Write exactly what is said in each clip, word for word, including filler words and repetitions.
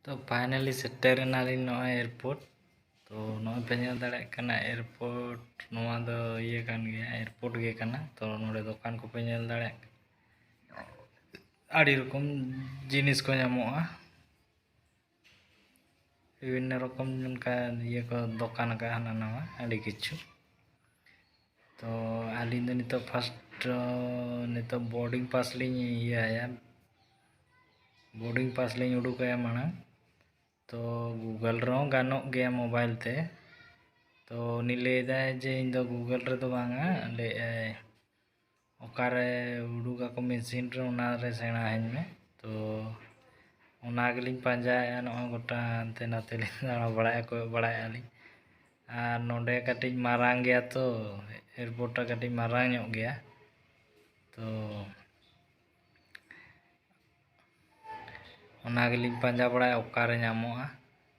ᱛᱚ finally ᱥᱮᱴᱮᱨ ᱮᱱᱟᱞᱤᱧ ᱱᱚᱜᱼᱚᱭ ᱮᱭᱟᱨᱯᱳᱨᱴ᱾ ᱛᱚ ᱱᱚᱜᱼᱚᱭ ᱯᱮ ᱧᱮᱞ ᱫᱟᱲᱮᱭᱟᱜ ᱠᱟᱱᱟ, ᱮᱭᱟᱨᱯᱳᱨᱴ ᱱᱚᱣᱟ ᱫᱚ ᱤᱭᱟᱹ ᱠᱟᱱ ᱜᱮᱭᱟ, ᱮᱭᱟᱨᱯᱳᱨᱴ ᱜᱮ ᱠᱟᱱᱟ᱾ ᱛᱚ ᱱᱚᱰᱮ ᱫᱚᱠᱟᱱ ᱠᱚᱯᱮ ᱧᱮᱞ ᱫᱟᱲᱮᱭᱟᱜ ᱠᱟᱱᱟ, ᱟᱹᱰᱤ ᱨᱚᱠᱚᱢ ᱡᱤᱱᱤᱥ ᱠᱚ ᱧᱟᱢᱚᱜᱼᱟ, ᱵᱤᱵᱷᱤᱱᱱᱚ ᱨᱚᱠᱚᱢ ᱚᱱᱠᱟ ᱤᱭᱟᱹ ᱠᱚ ᱫᱚᱠᱟᱱ ᱟᱠᱟᱫᱼᱟ, ᱦᱟᱱᱟ ᱱᱟᱣᱟ ᱟᱹᱰᱤ ᱠᱤᱪᱷᱩ᱾ ᱛᱚ ᱟᱹᱞᱤᱧ ᱫᱚ ᱱᱤᱛᱚᱜ ᱯᱷᱟᱥᱴ ᱱᱤᱛᱚᱜ ᱵᱳᱨᱰᱤᱝ ᱯᱟᱥ ᱞᱤᱧ ᱤᱭᱟᱹᱭᱟ, ᱵᱳᱨᱰᱤᱝ ᱯᱟᱥ ᱞᱤᱧ ᱩᱰᱩᱠᱟᱭᱟ ᱢᱟᱲᱟᱝ᱾ ᱛᱚ ᱜᱩᱜᱚᱞ ᱨᱮᱦᱚᱸ ᱜᱟᱱᱚᱜ ᱜᱮᱭᱟ ᱢᱳᱵᱟᱭᱤᱞ ᱛᱮ᱾ ᱛᱚ ᱩᱱᱤ ᱞᱟᱹᱭᱫᱟᱭ ᱡᱮ ᱤᱧ ᱫᱚ ᱜᱩᱜᱚᱞ ᱨᱮᱫᱚ ᱵᱟᱝᱟ, ᱞᱟᱹᱭᱮᱫᱼᱟᱭ ᱚᱠᱟᱨᱮ ᱩᱰᱩᱠᱟᱠᱚ ᱢᱮᱥᱤᱱ ᱨᱮ, ᱚᱱᱟᱨᱮ ᱥᱮᱬᱟ ᱟᱹᱧ ᱢᱮ᱾ ᱛᱚ ᱚᱱᱟ ᱜᱮᱞᱤᱧ ᱯᱟᱸᱡᱟᱭᱮᱫᱼᱟ, ᱱᱚᱜᱼᱚᱭ ᱜᱚᱴᱟ ᱦᱟᱱᱛᱮ ᱱᱟᱛᱮ ᱞᱤᱧ ᱫᱟᱬᱟ ᱵᱟᱲᱟᱭᱟ, ᱠᱚᱭᱚᱜ ᱵᱟᱲᱟᱭᱮᱫᱼᱟ ᱞᱤᱧ᱾ ᱟᱨ ᱱᱚᱰᱮ ᱠᱟᱹᱴᱤᱡ ᱢᱟᱨᱟᱝ ᱜᱮᱭᱟ ᱛᱚ, ᱮᱭᱟᱨᱯᱳᱨᱴ ᱴᱟ ᱠᱟᱹᱴᱤᱡ ᱢᱟᱨᱟᱝ ᱧᱚᱜ ᱜᱮᱭᱟ᱾ ᱛᱚ ᱚᱱᱟ ᱜᱮᱞᱤᱧ ᱯᱟᱸᱡᱟ ᱵᱟᱲᱟᱭᱟ ᱚᱠᱟᱨᱮ ᱧᱟᱢᱚᱜᱼᱟ,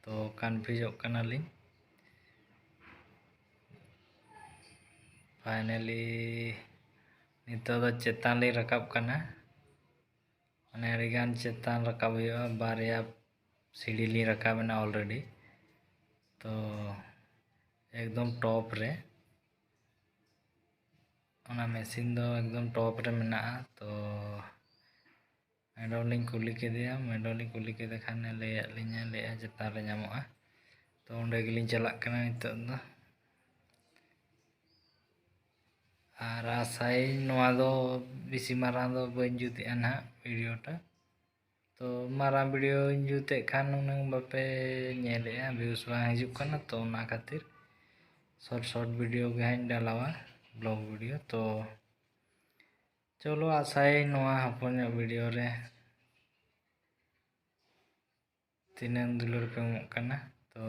ᱛᱚ ᱠᱚᱱᱯᱷᱤᱭᱩᱡᱚᱜ ᱠᱟᱱᱟᱞᱤᱧ᱾ ᱯᱷᱟᱭᱱᱟᱞᱤ ᱱᱤᱛᱚᱜ ᱫᱚ ᱪᱮᱛᱟᱱ ᱞᱤᱧ ᱨᱟᱠᱟᱵ ᱠᱟᱱᱟ, ᱢᱟᱱᱮ ᱟᱹᱰᱤᱜᱟᱱ ᱪᱮᱛᱟᱱ ᱨᱟᱠᱟᱵ ᱦᱩᱭᱩᱜᱼᱟ, ᱵᱟᱨᱭᱟ ᱥᱤᱲᱤ ᱞᱤᱧ ᱨᱟᱠᱟᱵ ᱮᱱᱟ ᱚᱞᱨᱮᱰᱤ᱾ ᱛᱚ ᱮᱠᱫᱚᱢ ᱴᱚᱯ ᱨᱮ, ᱚᱱᱟ ᱢᱮᱥᱤᱱ ᱫᱚ ᱮᱠᱫᱚᱢ ᱴᱚᱯ ᱨᱮ ᱢᱮᱱᱟᱜᱼᱟ᱾ ᱛᱚ ᱢᱮᱰᱚᱢ ᱞᱤᱧ ᱠᱩᱞᱤ ᱠᱮᱫᱮᱭᱟ, ᱢᱮᱰᱚᱢ ᱞᱤᱧ ᱠᱩᱞᱤ ᱠᱮᱫᱮ ᱠᱷᱟᱱᱮ ᱞᱟᱹᱭᱟᱫ ᱞᱤᱧᱟ, ᱞᱟᱹᱭᱮᱫᱼᱟ ᱪᱮᱛᱟᱱ ᱨᱮ ᱧᱟᱢᱚᱜᱼᱟ᱾ ᱛᱚ ᱚᱸᱰᱮ ᱜᱮᱞᱤᱧ ᱪᱟᱞᱟᱜ ᱠᱟᱱᱟ ᱱᱤᱛᱚᱜ ᱫᱚ᱾ ᱟᱨ ᱟᱥᱟᱭᱟᱹᱧ ᱱᱚᱣᱟ ᱫᱚ ᱵᱮᱥᱤ ᱢᱟᱨᱟᱝ ᱫᱚ ᱵᱟᱹᱧ ᱡᱩᱛᱮᱜᱼᱟ ᱱᱟᱦᱟᱜ ᱵᱷᱤᱰᱤᱭᱳᱴᱟ᱾ ᱛᱚ ᱢᱟᱨᱟᱝ ᱵᱷᱤᱰᱤᱭᱳᱧ ᱡᱩᱛᱮᱫ ᱠᱷᱟᱱ ᱩᱱᱟᱹᱝ ᱵᱟᱯᱮ ᱧᱮᱞᱮᱜᱼᱟ, ᱵᱷᱤᱭᱩᱥ ᱵᱟᱝ ᱦᱤᱡᱩᱜ ᱠᱟᱱᱟ᱾ ᱛᱚ ᱚᱱᱟ ᱠᱷᱟᱹᱛᱤᱨ ᱥᱚᱨᱴ ᱥᱚᱨᱴ ᱵᱷᱤᱰᱤᱭᱳ ᱜᱮ ᱦᱟᱸᱜ ᱤᱧ ᱰᱟᱞᱟᱣᱟ, ᱵᱞᱚᱜ ᱵᱷᱤᱰᱤᱭᱳ᱾ ᱛᱚ ᱪᱚᱞᱚ, ᱟᱥᱟᱭᱟᱹᱧ ᱱᱚᱣᱟ ᱦᱚᱯᱚᱱ ᱧᱚᱜ ᱵᱷᱤᱰᱤᱭᱳ ᱨᱮ ᱛᱤᱱᱟᱹᱝ ᱫᱩᱞᱟᱹᱲ ᱯᱮ ᱮᱢᱚᱜ ᱠᱟᱱᱟ᱾ ᱛᱚ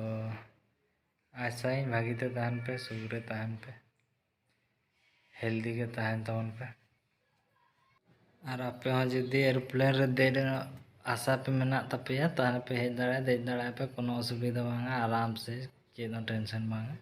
ᱟᱥᱟᱭᱟᱹᱧ ᱵᱷᱟᱹᱜᱤ ᱛᱮ ᱛᱟᱦᱮᱱ ᱯᱮ, ᱥᱩᱠ ᱨᱮ ᱛᱟᱦᱮᱱ ᱯᱮ, ᱦᱮᱞᱫᱤ ᱜᱮ ᱛᱟᱦᱮᱱ ᱛᱟᱵᱚᱱ ᱯᱮ᱾ ᱟᱨ ᱟᱯᱮ ᱦᱚᱸ ᱡᱩᱫᱤ ᱮᱨᱳᱯᱞᱮᱱ ᱨᱮ ᱫᱮᱡ ᱨᱮᱱᱟᱜ ᱟᱥᱟ ᱯᱮ ᱢᱮᱱᱟᱜ ᱛᱟᱯᱮᱭᱟ, ᱛᱟᱦᱚᱞᱮ ᱯᱮ ᱦᱮᱡ ᱫᱟᱲᱮᱭᱟᱜᱼᱟ, ᱫᱮᱡ ᱫᱟᱲᱮᱭᱟᱜᱼᱟ ᱯᱮ, ᱠᱳᱱᱳ ᱚᱥᱩᱵᱤᱫᱷᱟ ᱵᱟᱝᱟ, ᱟᱨᱟᱢ ᱥᱮ, ᱪᱮᱫ ᱦᱚᱸ ᱴᱮᱱᱥᱚᱱ ᱵᱟᱝᱟ᱾